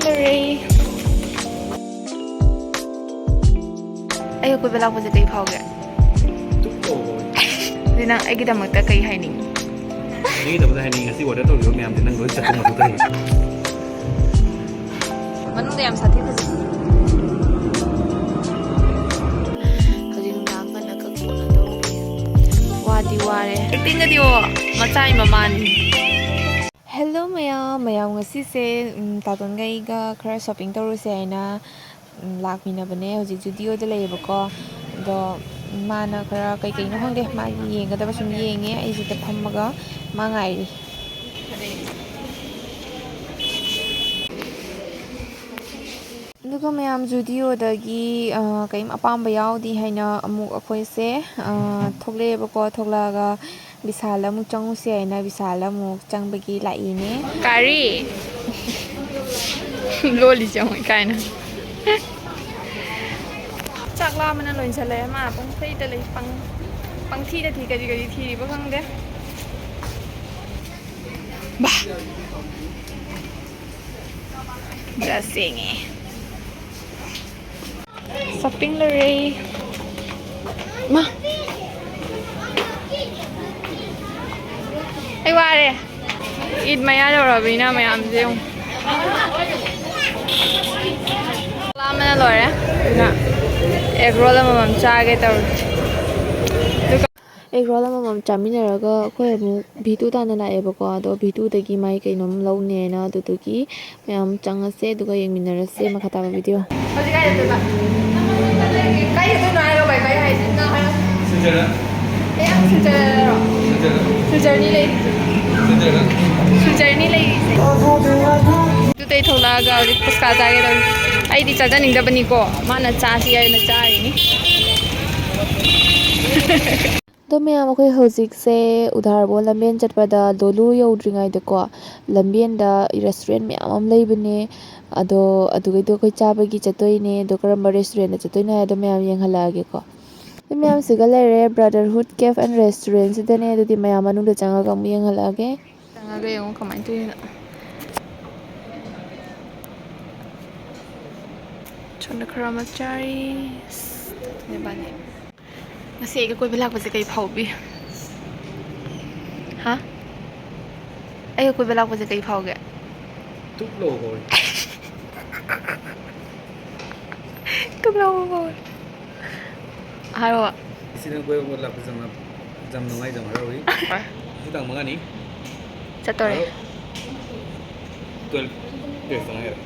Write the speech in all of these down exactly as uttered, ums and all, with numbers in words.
ꯂꯣꯏꯔꯦ꯫ ꯑꯩꯒ ꯀꯣꯏꯕ ꯂꯥꯛꯄꯁꯦ ꯀꯩ ꯐꯥꯎꯒꯦ? ꯑꯗꯨ ꯅꯪ ꯑꯩꯒꯤꯗꯃꯛꯇ ꯀꯩ ꯍꯥꯏꯅꯤꯡꯉꯤ? ꯑꯩꯒꯤꯗꯃꯛꯇ ꯍꯥꯏꯅꯤꯡꯉꯤ, ꯉꯁꯤ order ꯇꯧꯈꯤꯕ ꯃꯌꯥꯝꯁꯦ ꯅꯪ ꯂꯣꯏ ꯆꯠꯄ ꯃꯊꯧ ꯇꯥꯏ꯫ ꯃꯅꯨꯡꯗ ꯌꯥꯝ ꯁꯥꯊꯤ ꯐꯖꯩ꯫ ꯍꯧꯖꯤꯛ ꯅꯨꯡꯗꯥꯡ ꯉꯟꯅ ꯀꯛ ꯀꯛꯅ ꯇꯧꯔꯤ꯫ ꯋꯥꯗꯤ ꯋꯥꯔꯦ꯫ Acting ꯒꯗꯤꯑꯣ ꯃꯆꯥꯏ ꯃꯃꯥꯅꯤ꯫ Hello ꯃꯌꯥꯝ, ꯃꯌꯥꯝ ꯉꯁꯤꯁꯦ, ꯎꯝ, ꯇꯥꯇꯣꯟꯒ ꯑꯩꯒ ꯈꯔ shopping ꯇꯧꯔꯨꯁꯦ ꯍꯥꯏꯅ, ꯎꯝ, ꯂꯥꯛꯃꯤꯟꯅꯕꯅꯦ꯫ ꯍꯧꯖꯤꯛ Zudio ꯗ ꯂꯩꯌꯦꯕꯀꯣ꯫ ꯑꯗꯣ ꯃꯥꯅ ꯈꯔ ꯀꯩ ꯀꯩꯅꯣ ꯈꯪꯗꯦ, ꯃꯥꯒꯤ ꯌꯦꯡꯒꯗꯕ ꯁꯨꯝ ꯌꯦꯡꯉꯦ꯫ ꯑꯩ ꯁꯤꯗ ꯐꯝꯃꯒ ꯃꯥ ꯉꯥꯏꯔꯤ꯫ ꯑꯗꯨꯒ ꯃꯌꯥꯝ Zudio ꯗꯒꯤ, ꯑ, ꯀꯩꯝ ꯑꯄꯥꯝꯕ ꯌꯥꯎꯗꯦ ꯍꯥꯏꯅ ꯑꯃꯨꯛ ꯑꯩꯈꯣꯏꯁꯦ, ꯑ, ꯊꯣꯛꯂꯛꯑꯦꯕꯀꯣ꯫ ꯊꯣꯛꯂꯛꯑꯒ ꯕꯤꯁꯥꯜꯗ ꯑꯃꯨꯛ ꯆꯪꯉꯨꯁꯦ ꯍꯥꯏꯅ ꯕꯤꯁꯥꯜꯗ ꯑꯃꯨꯛ ꯆꯪꯕꯒꯤ ꯂꯥꯛꯏꯅꯦ꯫ ꯀꯔꯤ? ꯂꯣꯜꯂꯤꯁꯦ ꯌꯦꯡꯉꯣ ꯏꯀꯥꯏꯅ꯫ ꯆꯥꯛ ꯂꯥꯝꯕꯅ ꯂꯣꯏꯁꯤꯜꯂꯛꯑꯦ꯫ ꯃꯥ ꯄꯪꯊꯤꯗ ꯂꯩ, ꯄꯪ-, ꯄꯪꯊꯤꯗ ꯊꯤ, ꯀꯔꯤ ꯀꯔꯤ ꯊꯤꯔꯤꯕ ꯈꯪꯗꯦ꯫ ꯕꯥ! Dress ꯌꯦꯡꯉꯦ꯫ Shopping ꯂꯣꯏꯔꯦ꯫ ꯃꯥ! ꯑꯩ ꯋꯥꯔꯦ꯫ ꯏꯗ ꯃꯌꯥ ꯌꯧꯔꯕꯅꯤꯅ ꯃꯌꯥꯝꯁꯦ ꯌꯦꯡꯉꯨ꯫ ꯂꯥꯝꯕꯅ ꯂꯣꯏꯔꯦ꯫ ꯑꯗꯨꯅ egg roll ꯑꯃꯃꯝ ꯆꯥꯒꯦ ꯇꯧꯔꯤ꯫ Egg roll ꯑꯃꯃꯝ ꯆꯥꯃꯤꯟꯅꯔꯒ ꯑꯩꯈꯣꯏ ꯑꯃꯨꯛ ꯚꯤ ꯇꯨ ꯇꯥꯟꯅ ꯂꯥꯛꯑꯦꯕꯀꯣ꯫ ꯑꯗꯣ ꯚꯤ ꯇꯨꯗꯒꯤ ꯃꯥꯏ ꯀꯩꯅꯣꯝ ꯂꯧꯅꯦꯅ, ꯑꯗꯨꯗꯨꯒꯤ ꯃꯌꯥꯝ ꯆꯪꯉꯁꯦ, ꯑꯗꯨꯒ ꯌꯦꯡꯃꯤꯟꯅꯔꯁꯦ ꯃꯈꯥ ꯇꯥꯕ video꯫ ꯍꯧꯖꯤꯛ ꯀꯥꯏ ꯆꯠꯇꯣꯏꯕ? ꯀꯥꯏ ꯆꯠꯇꯣꯏꯅꯣ ꯍꯥꯏꯔꯣ, ꯚꯥꯏ, ꯚꯥꯏ ꯍꯥꯏꯁꯦ ꯅꯪ ꯍꯥꯏꯔꯣ꯫ ꯁꯤꯜꯆꯔꯗ꯫ ꯑꯦ, ꯁꯤꯜꯆꯔꯗꯔꯣ? ꯁꯤꯜꯆꯔꯗ꯫ ꯁꯤꯜꯆꯔꯅꯤ ꯂꯩꯔꯤꯁꯦ꯫ ꯁꯤꯜꯆꯔꯗ꯫ ꯁꯤꯜꯆꯔꯅꯤ ꯂꯩꯔꯤꯁꯦ꯫ ꯑꯗꯨꯗꯩ ꯊꯣꯛꯂꯛꯑꯒ ꯍꯧꯖꯤꯛ ꯄꯨꯁꯀꯥ ꯆꯥꯒꯦ ꯇꯧꯔꯤ꯫ ꯑꯩꯗꯤ ꯆꯥꯖꯅꯤꯡꯗꯕꯅꯤꯀꯣ, ꯃꯥꯅ ꯆꯥꯁꯤ ꯍꯥꯏꯅ ꯆꯥꯔꯤꯅꯤ꯫ ꯑꯗꯣ ꯃꯌꯥꯝ, ꯑꯩꯈꯣꯏ ꯍꯧꯖꯤꯛꯁꯦ ꯎꯙꯥꯔꯕꯣ ꯂꯝꯕꯦꯟ ꯆꯠꯄꯗ ꯗꯣꯂꯨ ꯌꯧꯗ꯭ꯔꯤꯉꯩꯗꯀꯣ, ꯂꯝꯕꯦꯟꯗ restaurant ꯃꯌꯥꯝ ꯑꯃ ꯂꯩꯕꯅꯦ꯫ ꯑꯗꯣ ꯑꯗꯨꯒꯩꯗꯣ ꯑꯩꯈꯣꯏ ꯆꯥꯕꯒꯤ ꯆꯠꯇꯣꯏꯅꯦ꯫ ꯑꯗꯣ ꯀꯔꯝꯕ restaurant ꯇ ꯆꯠꯇꯣꯏꯅꯣ ꯍꯥꯏꯗꯣ ꯃꯌꯥꯝ ꯌꯦꯡꯍꯜꯂꯛꯑꯒꯦꯀꯣ꯫ ꯑꯗꯨ ꯃꯌꯥꯝ ꯁꯤꯒ ꯂꯩꯔꯦ, Brotherhood Cafe and Restaurant ꯁꯤꯗꯅꯦ꯫ ꯑꯗꯨꯗꯤ ꯃꯌꯥꯝ ꯃꯅꯨꯡꯗ ꯆꯪꯉꯒ ꯑꯃꯨꯛ ꯌꯦꯡꯍꯜꯂꯛꯑꯒꯦ꯫ ꯆꯪꯉꯒ ꯌꯦꯡꯉꯣ ꯀꯃꯥꯏꯅ ꯇꯧꯔꯤꯅꯣ꯫ ꯑꯗ ꯈꯔ ꯑꯃ ꯆꯥꯔꯤ꯫ ꯑꯁ, ꯏꯕꯥꯅꯤ꯫ ꯉꯁꯤ ꯑꯩꯒ ꯀꯣꯏꯕ ꯂꯥꯛꯄꯁꯦ ꯀꯩ ꯐꯥꯎꯕꯤ? ꯍꯥ? ꯑꯩꯒ ꯀꯣꯏꯕ ꯂꯥꯛꯄꯁꯦ ꯀꯩ ꯐꯥꯎꯒꯦ? ꯇꯨꯞ ꯂꯧꯕ ꯐꯥꯎꯏ꯫ ꯇꯨꯞ ꯂꯧꯕ ꯐꯥꯎꯏ꯫ ꯍꯥꯏꯔꯣ꯫ ꯏꯆꯦꯅ ꯀꯣꯏꯕ ꯂꯥꯛꯄꯁꯦ ꯌꯥꯝꯅ, ꯌꯥꯝ ꯅꯨꯡꯉꯥꯏ, ꯌꯥꯝ ꯍꯔꯥꯎꯏ꯫ ꯉꯁꯤ ꯇꯥꯡ ꯃꯉꯥꯅꯤ꯫ ꯆꯠꯇꯣꯔꯦ꯫ ꯍꯔꯥꯎ-, twelve days ꯇ ꯉꯥꯏꯔꯦ꯫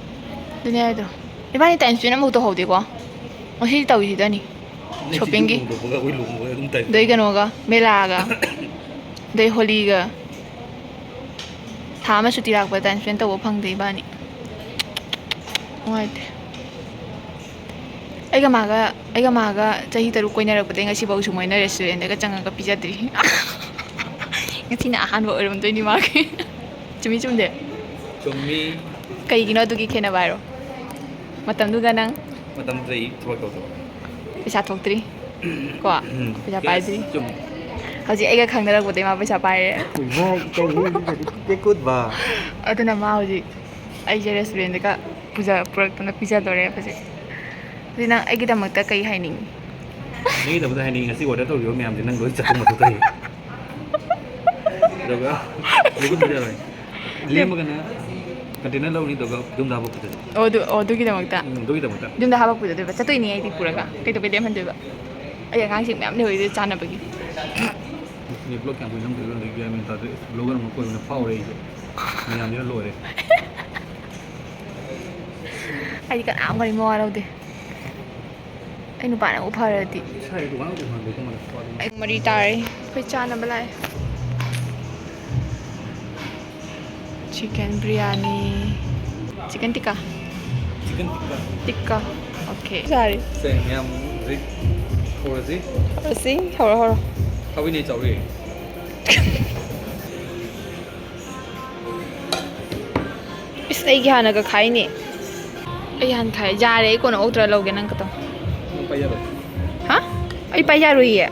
ꯑꯗꯨꯅꯦ ꯍꯥꯏꯗꯣ꯫ ꯏꯕꯥꯅꯤ time spend ꯑꯃꯐꯥꯎ ꯇꯧꯍꯧꯗꯦꯀꯣ꯫ ꯉꯁꯤ ꯇꯧꯔꯤꯁꯤꯗꯅꯤ꯫ ꯅꯣꯏ ꯆꯦꯁꯨ shopping ꯒꯤ꯫ ꯂꯨꯍꯣꯡꯗꯣꯛꯄꯒ ꯑꯩꯈꯣꯏ ꯂꯨꯍꯣꯡꯕꯒ ꯑꯗꯨꯝ time spend ꯑꯗꯩ ꯇꯧ꯫ ꯀꯩꯅꯣꯒ, ꯃꯦꯂꯥꯒ꯫ ꯑꯗꯩ ꯍꯣꯂꯤꯒ꯫ ꯊꯥ ꯑꯃ ꯁꯨꯇꯤ ꯂꯥꯛꯄ time spend ꯇꯧꯕ ꯐꯪꯗꯦ ꯏꯕꯥꯅꯤ꯫ ꯅꯨꯡꯉꯥꯏꯇꯦ꯫ ꯑꯩꯒ ꯃꯥꯒ, ꯑꯩꯒ ꯃꯥꯒ ꯆꯍꯤ ꯇꯔꯨꯛ ꯀꯣꯏꯅꯔꯛꯄꯗꯩ ꯉꯁꯤꯐꯥꯎꯁꯨ ꯃꯣꯏꯅ restaurant ꯗꯒ ꯆꯪꯉꯒ ꯄꯤꯖꯗ꯭ꯔꯤ꯫ ꯉꯁꯤꯅ ꯑꯍꯥꯟꯕ ꯑꯣꯏꯔꯝꯗꯣꯏꯅꯤ ꯃꯥꯒꯤ꯫ ꯆꯨꯝꯃꯤ ꯆꯨꯝꯗꯦ? ꯆꯨꯝꯃꯤ꯫ ꯀꯩꯒꯤꯅꯣ ꯑꯗꯨꯒꯤ ꯈꯦꯠꯅꯕ ꯍꯥꯏꯔꯣ? ꯃꯇꯝꯗꯨꯒ ꯅꯪ ꯃꯇꯝꯗꯨꯗ ꯑꯩ ꯊꯕꯛ ꯇꯧꯗꯕ꯫ ꯄꯩꯁꯥ ꯊꯣꯛꯇ꯭ꯔꯤ꯫ ꯀꯣ? ꯎꯝ꯫ ꯄꯩꯁꯥ Yes, ꯄꯥꯏꯗ꯭ꯔꯤ꯫ ꯆꯨꯝꯃꯤ꯫ ꯍꯧꯖꯤꯛ ꯑꯩꯒ ꯈꯪꯅꯔꯛꯄꯗꯩ ꯃꯥ ꯄꯩꯁꯥ ꯄꯥꯏꯔꯦ꯫ ꯏꯃꯥꯏ, ꯀꯩꯅꯣ ꯑꯗꯨꯗꯤ ꯄꯦꯀꯨꯠ ꯕꯥ꯫ ꯑꯗꯨꯅ ꯃꯥ ꯍꯧꯖꯤꯛ ꯑꯩꯁꯦ restaurant ꯗꯒ ꯄꯨꯖ-, ꯄꯨꯔꯛꯇꯅ ꯄꯤꯖꯗꯣꯔꯦ ꯍꯧꯖꯤꯛ꯫ ꯑꯗꯨꯗꯤ ꯅꯪ ꯑꯩꯒꯤꯗꯃꯛꯇ ꯀꯩ ꯍꯥꯏꯅꯤꯡꯉꯤ? ꯅꯪꯒꯤꯗꯃꯛꯇ ꯍꯥꯏꯅꯤꯡꯉꯤ, ꯉꯁꯤ order ꯇꯧꯈꯤꯕ ꯃꯌꯥꯝꯁꯦ ꯅꯪ ꯂꯣꯏ ꯆꯠꯊꯣꯛ ꯃꯊꯣꯛ ꯇꯧꯏ꯫ ꯑꯗꯨꯒ ꯂꯦꯝꯃꯒꯅ container ꯂꯧꯅꯤ, ꯑꯗꯨꯒ ꯌꯨꯝꯗ ꯍꯥꯄꯛꯄꯗꯨꯅꯤ꯫ ꯑꯣ, ꯑꯗꯨ, ꯑꯣ, ꯑꯗꯨꯒꯤꯗꯃꯛꯇ? ꯎꯝ, ꯑꯗꯨꯒꯤꯗꯃꯛꯇ꯫ ꯌꯨꯝꯗ ꯍꯥꯄꯛꯄꯗꯨ ꯑꯗꯨꯒ ꯆꯠꯇꯣꯏꯅꯤ ꯑꯩꯗꯤ ꯄꯨꯔꯒ꯫ ꯀꯩꯗꯧꯕꯩ ꯂꯦꯝꯍꯟꯗꯣꯏꯕ? ꯑꯩ ꯑꯉꯥꯡꯁꯤꯡ ꯃꯌꯥꯝ ꯂꯩꯍꯧꯔꯤꯗꯨ ꯆꯥꯅꯕꯒꯤ꯫ ꯁꯤꯅꯦ vlog ꯀꯌꯥꯝ ꯀꯨꯏꯅ ꯅꯝꯗꯣꯏꯅꯣ ꯈꯪꯗꯦ, ꯒ꯭ꯌꯥꯟ ꯃꯦꯟ ꯇꯥꯗꯦ꯫ ꯑꯁ, vlogger ꯑꯃ ꯀꯣꯏꯕꯅ ꯐꯥꯎꯔꯦ ꯑꯩꯁꯦ꯫ ꯃꯌꯥꯝꯁꯤꯅ ꯂꯣꯏꯔꯦ꯫ ꯑꯩꯗꯤ ꯀꯅꯥꯝ ꯋꯥꯔꯤ ꯃꯋꯥ ꯂꯧꯗꯦ꯫ ꯑꯩ ꯅꯨꯄꯥꯅ ꯑꯃꯨꯛ ꯐꯔꯗꯤ꯫ ꯏꯁꯥꯒꯤ ꯗꯨꯀꯥꯟ ꯑꯃ ꯍꯥꯡꯗꯣꯛꯄ ꯉꯝꯗꯦ꯫ ꯑꯩ ꯃꯔꯤ ꯇꯥꯔꯦ꯫ ꯑꯩꯈꯣꯏ ꯆꯥꯅꯕ ꯂꯥꯛꯑꯦ꯫ Chicken biryani꯫ Chicken tikka꯫ Chicken tikka꯫ Tikka꯫ Okay꯫ ꯆꯥꯔꯤ꯫ ꯁꯦ, ꯃꯌꯥꯝ ꯍꯧꯖꯤꯛ ꯍꯧꯔꯁꯤ꯫ ꯍꯧꯔꯁꯤ꯫ ꯍꯧꯔꯣ, ꯍꯧꯔꯣ꯫ ꯍꯥꯎꯏꯅꯦ, ꯆꯥꯎꯋꯤ꯫ ꯏꯁ, ꯑꯩꯒꯤ ꯍꯥꯟꯅꯒ ꯈꯥꯏꯅꯦ꯫ ꯑꯩ ꯍꯥꯟꯅ ꯈꯥꯏ꯫ ꯌꯥꯔꯦ, ꯑꯩ ꯀꯣꯟꯅ ꯑꯣꯛꯇ꯭ꯔꯥ ꯂꯧꯒꯦ, ꯅꯪ ꯈꯛꯇꯪ꯫ ꯅꯪ ꯄꯥꯏ ꯌꯥꯔꯣꯏ꯫ ꯍꯥ? ꯑꯩ ꯄꯥꯏ ꯌꯥꯔꯣꯏꯌꯦ꯫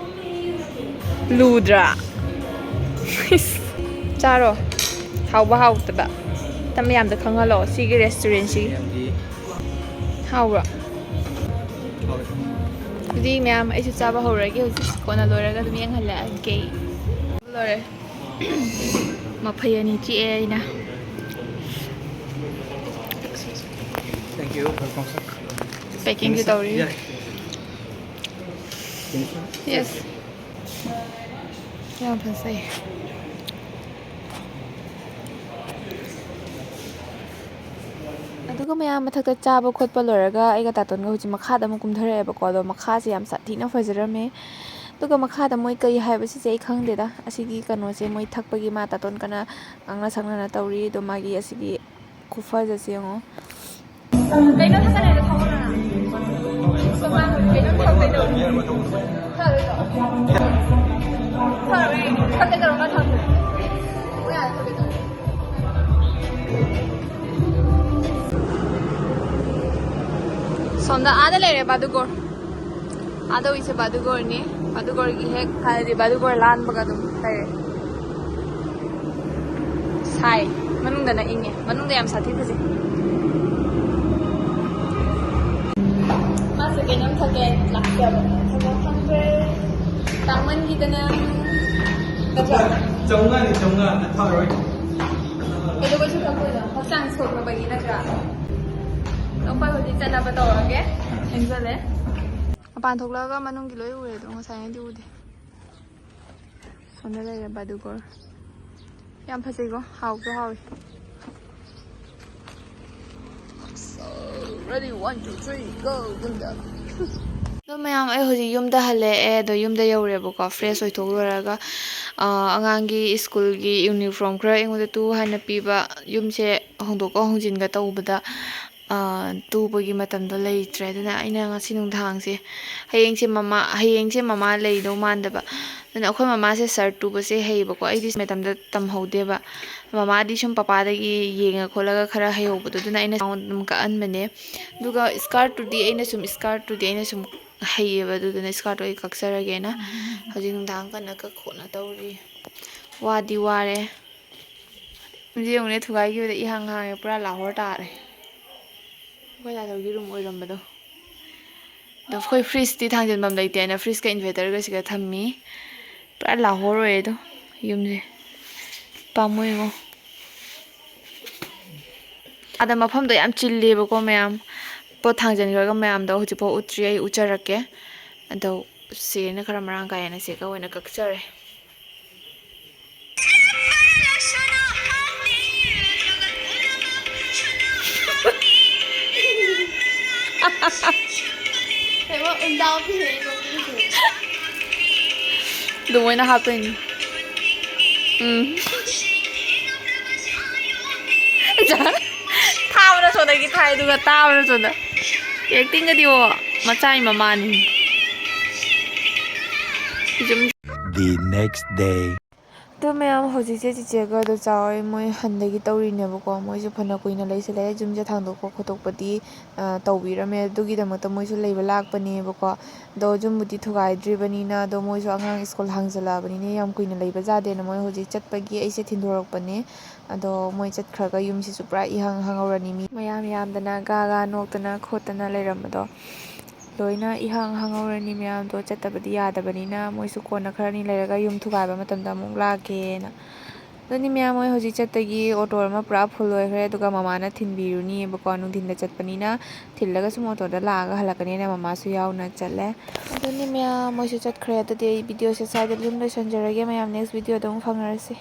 ꯂꯨꯗ꯭ꯔꯥ? ꯏꯁ, ꯆꯥꯔꯣ꯫ ꯍꯥꯎꯕ ꯍꯥꯎꯇꯕ꯫ ꯇ ꯃꯌꯥꯝꯗ ꯈꯪꯍꯜꯂꯣ ꯁꯤꯒꯤ restaurant ꯁꯤ꯫ ꯃꯌꯥꯝꯒꯤ ꯍꯥꯎꯕ꯭ꯔꯣ? ꯑꯗꯨꯗꯤ ꯃꯌꯥꯝ, ꯑꯩꯁꯨ ꯆꯥꯕ ꯍꯧꯔꯒꯦ ꯍꯧꯖꯤꯛ, ꯀꯣꯟꯅ ꯂꯣꯏꯔꯒ ꯑꯗꯨꯝ ꯌꯦꯡꯍꯜꯂꯛꯑꯒꯦ꯫ ꯂꯣꯏꯔꯦ꯫ ꯃꯐꯩ ꯑꯅꯤ ꯆꯤꯛꯑꯦ ꯑꯩꯅ꯫ Thank you. Welcome, sir. Packing ꯁꯦ ꯇꯧꯔꯤ꯫ Yeah. Yes. ꯌꯥꯝ ꯐꯖꯩ꯫ ꯑꯗꯨꯒ ꯃꯌꯥꯝ ꯃꯊꯛꯇ ꯆꯥꯕ ꯈꯣꯠꯄ ꯂꯣꯏꯔꯒ ꯑꯩꯒ ꯇꯥꯇꯣꯟꯒ ꯍꯧꯖꯤꯛ ꯃꯈꯥꯗ ꯑꯃꯨꯛ ꯀꯨꯝꯊꯔꯛꯑꯦꯕꯀꯣ꯫ ꯑꯗꯣ ꯃꯈꯥꯁꯦ ꯌꯥꯝ ꯁꯥꯊꯤꯅ ꯐꯖꯔꯝꯃꯦ꯫ ꯑꯗꯨꯒ ꯃꯈꯥꯗ ꯃꯣꯏ ꯀꯩ ꯍꯥꯏꯕꯁꯤꯁꯦ ꯑꯩ ꯈꯪꯗꯦꯗ꯫ ꯑꯁꯤꯒꯤ ꯀꯩꯅꯣꯁꯦ ꯃꯣꯏ ꯊꯛꯄꯒꯤ ꯃꯥ ꯇꯥꯇꯣꯟ ꯀꯟꯅ ꯉꯥꯡꯅ ꯁꯛꯅꯅ ꯇꯧꯔꯤ꯫ ꯑꯗꯣ ꯃꯥꯒꯤ ꯑꯁꯤꯒꯤ ꯈꯨꯐꯖꯁꯦ ꯌꯦꯡꯉꯣ꯫ ꯀꯩꯅꯣ ꯊꯛꯀꯅꯦꯗꯣ ꯊꯛꯑꯣꯗꯅ꯫ ꯁꯣꯝꯂꯥꯡꯕꯗꯤ ꯀꯩꯅꯣ ꯊꯛꯇꯣꯏꯗꯣ꯫ ꯊꯛꯑꯔꯣꯏꯗ꯭ꯔꯣ? ꯊꯛꯑꯔꯣꯏ꯫ ꯊꯛꯀꯦ ꯇꯧꯔꯒ ꯊꯛꯇ꯭ꯔꯦ꯫ ꯄꯨꯡ ꯀꯌꯥꯗ ꯊꯛꯀꯦ ꯇꯧꯔꯒꯦ? ꯁꯣꯝꯗ ꯑꯥꯗ ꯂꯩꯔꯦ ꯕꯥꯗꯨꯒꯣꯔ꯫ ꯑꯥꯗ ꯎꯏꯁꯦ ꯕꯥꯗꯨꯒꯣꯔꯅꯤ꯫ ꯕꯥꯗꯨꯒꯣꯔꯒꯤ ꯍꯦꯛ ꯍꯥꯏꯗꯤ ꯕꯥꯗꯨꯒꯣꯔ ꯂꯥꯟꯕꯒ ꯑꯗꯨꯝ ꯂꯩꯔꯦ꯫ ꯁꯥꯏ꯫ ꯃꯅꯨꯡꯗꯅ ꯏꯪꯉꯦ꯫ ꯃꯅꯨꯡꯗ ꯌꯥꯝ ꯁꯥꯊꯤ ꯐꯖꯩ꯫ ꯃꯥꯁꯦ ꯀꯩꯅꯣꯝ ꯊꯛꯀꯦ ꯂꯥꯛꯆꯕꯅꯦ꯫ ꯊꯛꯄ ꯐꯪꯗ꯭ꯔꯦ꯫ ꯇꯥꯡꯃꯟꯈꯤꯗꯅ꯫ ꯅꯠꯇ꯭ꯔꯥ? ꯆꯥꯝꯃꯉꯥꯅꯤ, ꯆꯥꯝꯃꯉꯥ꯫ ꯅꯪ ꯐꯔꯣꯏ꯫ ꯀꯩꯗꯧꯕꯩꯁꯨ ꯊꯛꯇꯣꯏꯅꯣ? ꯍꯛꯆꯥꯡ ꯁꯣꯛꯅꯕꯒꯤ ꯅꯠꯇ꯭ꯔꯥ? ꯑꯩꯈꯣꯏ ꯍꯧꯖꯤꯛ ꯆꯠꯅꯕ ꯇꯧꯔꯒꯦ꯫ ꯊꯦꯡꯖꯜꯂꯦ꯫ ꯃꯄꯥꯟ ꯊꯣꯛꯂꯛꯑꯒ ꯃꯅꯨꯡꯒꯤ ꯂꯣꯏ ꯎꯔꯦ ꯑꯗꯣ, ꯉꯁꯥꯏꯉꯩꯗꯤ ꯎꯗꯦ꯫ ꯁꯣꯝꯗ ꯂꯩꯔꯦ ꯕꯥꯗꯨꯒꯣꯔ꯫ ꯌꯥꯝ ꯐꯖꯩꯀꯣ, ꯍꯥꯎꯁꯨ ꯍꯥꯎꯋꯤ꯫ So, ready, one, two, three, go, ꯒꯨꯟꯗ꯫ ꯑꯗꯣ ꯃꯌꯥꯝ, ꯑꯩ ꯍꯧꯖꯤꯛ ꯌꯨꯝꯗ ꯍꯜꯂꯛꯑꯦ꯫ ꯑꯗꯣ ꯌꯨꯝꯗ ꯌꯧꯔꯦꯕꯀꯣ, fresh ꯑꯣꯏꯊꯣꯛ ꯂꯣꯏꯔꯒ, ꯑꯥ, ꯑꯉꯥꯡꯒꯤ ꯁ꯭ꯀꯨꯜꯒꯤ ꯌꯨꯅꯤꯐꯣꯔꯝ ꯈꯔ ꯑꯩꯉꯣꯟꯗ ꯇꯨ ꯍꯥꯏꯅ ꯄꯤꯕ, ꯌꯨꯝꯁꯦ ꯍꯣꯡꯗꯣꯛꯀ ꯍꯣꯡꯖꯤꯟꯒ ꯇꯧꯕꯗ, ꯑꯥ, ꯇꯨꯕꯒꯤ ꯃꯇꯝꯗꯣ ꯂꯩꯇ꯭ꯔꯦ꯫ ꯑꯗꯨꯅ ꯑꯩꯅ ꯉꯁꯤ ꯅꯨꯡꯗꯥꯡꯁꯦ, ꯍꯌꯦꯡꯁꯦ ꯃꯃꯥ, ꯍꯌꯦꯡꯁꯦ ꯃꯃꯥ ꯂꯩꯗꯧ ꯃꯥꯟꯗꯕ꯫ ꯑꯗꯨꯅ ꯑꯩꯈꯣꯏ ꯃꯃꯥꯁꯦ shirt ꯇꯨꯕꯁꯦ ꯍꯩꯌꯦꯕꯀꯣ, ꯑꯩꯗꯤ ꯃꯇꯝꯗ ꯇꯝꯍꯧꯗꯦꯕ꯫ ꯃꯃꯥꯗꯤ ꯁꯨꯝ ꯄꯄꯥꯗꯒꯤ ꯌꯦꯡꯉ ꯈꯣꯠꯂꯒ ꯈꯔ ꯍꯩꯍꯧꯕꯗꯣ, ꯑꯗꯨꯅ ꯑꯩꯅ ꯃꯉꯣꯟꯗ ꯑꯗꯨꯝ ꯀꯛꯍꯟꯕꯅꯦ꯫ ꯑꯗꯨꯒ skirt ꯇꯨꯗꯤ ꯑꯩꯅ ꯁꯨꯝ, skirt ꯇꯨꯗꯤ ꯑꯩꯅ ꯁꯨꯝ ꯍꯩꯌꯦꯕ, ꯑꯗꯨꯗꯨꯅ skirt ꯑꯣꯏ ꯀꯛꯆꯔꯒꯦꯅ ꯍꯧꯖꯤꯛ ꯅꯨꯡꯗꯥꯡ ꯀꯟꯅ ꯀꯛ ꯈꯣꯠꯅ ꯇꯧꯔꯤ꯫ ꯋꯥꯗꯤ ꯋꯥꯔꯦ꯫ ꯌꯨꯝꯁꯦ ꯌꯦꯡꯉꯨꯅꯦ, ꯊꯨꯒꯥꯏꯈꯤꯕꯗ ꯏꯍꯥꯡ ꯍꯥꯡꯉꯦ, ꯄꯨꯔꯥ ꯂꯥꯍꯣꯔ ꯇꯥꯔꯦ꯫ ꯑꯩꯈꯣꯏ ꯗꯥꯗꯧꯒꯤ room ꯑꯣꯏꯔꯝꯕꯗꯣ꯫ ꯑꯗꯣ ꯑꯩꯈꯣꯏ ꯐ꯭ꯔꯤꯖꯇꯤ ꯊꯥꯡꯖꯤꯟꯐꯝ ꯂꯩꯇꯦꯅ ꯐ꯭ꯔꯤꯖꯀ ꯏꯟꯚꯔꯇꯔꯒꯁꯤꯒ ꯊꯝꯃꯤ꯫ ꯄꯨꯔꯥ ꯂꯥꯍꯣꯔ ꯑꯣꯏꯌꯦ ꯑꯗꯣ ꯌꯨꯝꯁꯦ꯫ ꯄꯥꯝꯃꯨꯏꯉꯣ꯫ ꯑꯗ ꯃꯐꯝꯗꯣ ꯌꯥꯝ ꯆꯤꯜꯂꯦꯕꯀꯣ ꯃꯌꯥꯝ꯫ ꯄꯣꯠ ꯊꯥꯡꯖꯟꯈ꯭ꯔꯒ ꯃꯌꯥꯝꯗꯣ ꯍꯧꯖꯤꯛꯐꯥꯎ ꯎꯠꯇ꯭ꯔꯤ꯫ ꯑꯩ ꯎꯠꯆꯔꯛꯀꯦ꯫ ꯑꯗꯣ ꯆꯦꯅ ꯈꯔ ꯃꯔꯥꯡ ꯀꯥꯏꯅ ꯆꯦꯒ ꯑꯣꯏꯅ ꯀꯛꯆꯔꯦ꯫ ꯑꯗꯨꯃꯥꯏꯅ ꯍꯥꯞꯇꯣꯏꯅꯤ꯫ ꯎꯝ꯫ ꯊꯥꯕꯅ ꯁꯣꯝꯗꯒꯤ ꯊꯥꯏ, ꯑꯗꯨꯒ ꯇꯥꯕꯅ ꯁꯣꯝꯗ꯫ ꯑꯦꯛꯇꯤꯡꯒꯗꯤꯑꯣ, ꯃꯆꯥꯏ ꯃꯃꯥꯅꯤ꯫ ꯌꯨꯝ The next day. ꯑꯗꯨ ꯃꯌꯥꯝ, ꯍꯧꯖꯤꯛꯁꯦ ꯆꯤꯆꯦꯒ ꯑꯗꯣ ꯆꯥꯎꯋꯦ ꯃꯣꯏ ꯍꯟꯗꯒꯤ ꯇꯧꯔꯤꯅꯦꯕꯀꯣ꯫ ꯃꯣꯏꯁꯨ ꯐꯅ ꯀꯨꯏꯅ ꯂꯩꯁꯜꯂꯛꯑꯦ꯫ ꯌꯨꯝꯁꯦ ꯊꯥꯡꯗꯣꯛꯄ ꯈꯣꯠꯇꯣꯛꯄꯗꯤ, ꯑ, ꯇꯧꯕꯤꯔꯝꯃꯦ꯫ ꯑꯗꯨꯒꯤꯗꯃꯛꯇ ꯃꯣꯏꯁꯨ ꯂꯩꯕ ꯂꯥꯛꯄꯅꯦꯕꯀꯣ꯫ ꯑꯗꯣ ꯌꯨꯝꯕꯨꯗꯤ ꯊꯨꯒꯥꯏꯗ꯭ꯔꯤꯕꯅꯤꯅ, ꯑꯗꯣ ꯃꯣꯏꯁꯨ ꯑꯉꯥꯡ ꯁ꯭ꯀꯨꯜ ꯍꯥꯡꯖꯜꯂꯛꯑꯕꯅꯤꯅ ꯌꯥꯝ ꯀꯨꯏꯅ ꯂꯩꯕ ꯌꯥꯗꯦꯅ ꯃꯣꯏ ꯍꯧꯖꯤꯛ ꯆꯠꯄꯒꯤ ꯑꯩꯁꯦ ꯊꯤꯟꯗꯣꯔꯛꯄꯅꯦ꯫ ꯑꯗꯣ ꯃꯣꯏ ꯆꯠꯈ꯭ꯔꯒ ꯌꯨꯝꯁꯤꯁꯨ ꯄꯨꯔꯥ ꯏꯍꯥꯡ ꯍꯥꯡꯍꯧꯔꯅꯤ꯫ ꯃꯤ ꯃꯌꯥꯝ ꯌꯥꯝꯗꯅ ꯒꯥ ꯒꯥ ꯅꯣꯛꯇꯅ ꯈꯣꯠꯇꯅ ꯂꯩꯔꯝꯕꯗꯣ ꯂꯣꯏꯅ ꯏꯍꯥꯡ ꯍꯥꯡꯍꯧꯔꯅꯤ꯫ ꯃꯌꯥꯝꯗꯣ ꯆꯠꯇꯕꯗꯤ ꯌꯥꯗꯕꯅꯤꯅ ꯃꯣꯏꯁꯨ ꯀꯣꯟꯅ ꯈꯔꯅꯤ ꯂꯩꯔꯒ ꯌꯨꯝ ꯊꯨꯒꯥꯏꯕ ꯃꯇꯝꯗ ꯑꯃꯨꯛ ꯂꯥꯛꯀꯦꯅ꯫ ꯑꯗꯨꯅꯤ ꯃꯌꯥꯝ, ꯃꯣꯏ ꯍꯧꯖꯤꯛ ꯆꯠꯄꯒꯤ ꯑꯣꯇꯣ ꯑꯃ ꯄꯨꯔꯥ ꯐꯨꯜ ꯑꯣꯏꯈ꯭ꯔꯦ꯫ ꯑꯗꯨꯒ ꯃꯃꯥꯅ ꯊꯤꯟꯕꯤꯔꯨꯅꯤꯕꯀꯣ, ꯅꯨꯡꯊꯤꯟꯗ ꯆꯠꯄꯅꯤꯅ ꯊꯤꯜꯂꯒ ꯁꯨꯝ ꯑꯣꯇꯣꯗ ꯂꯥꯛꯑꯒ ꯍꯜꯂꯛꯀꯅꯤꯅ ꯃꯃꯥꯁꯨ ꯌꯥꯎꯅ ꯆꯠꯂꯦ꯫ ꯑꯗꯨꯅꯤ ꯃꯌꯥꯝ, ꯃꯣꯏꯁꯨ ꯆꯠꯈ꯭ꯔꯦ꯫ ꯑꯗꯨꯗꯤ ꯑꯩ ꯚꯤꯗꯤꯑꯣꯁꯦ ꯁ꯭ꯋꯥꯏꯗ ꯑꯗꯨꯝ ꯂꯣꯏꯁꯤꯟꯖꯔꯒꯦ꯫ ꯃꯌꯥꯝ, ꯅꯦꯛꯁ ꯚꯤꯗꯤꯑꯣꯗ ꯑꯃꯨꯛ ꯐꯪꯅꯔꯁꯤ꯫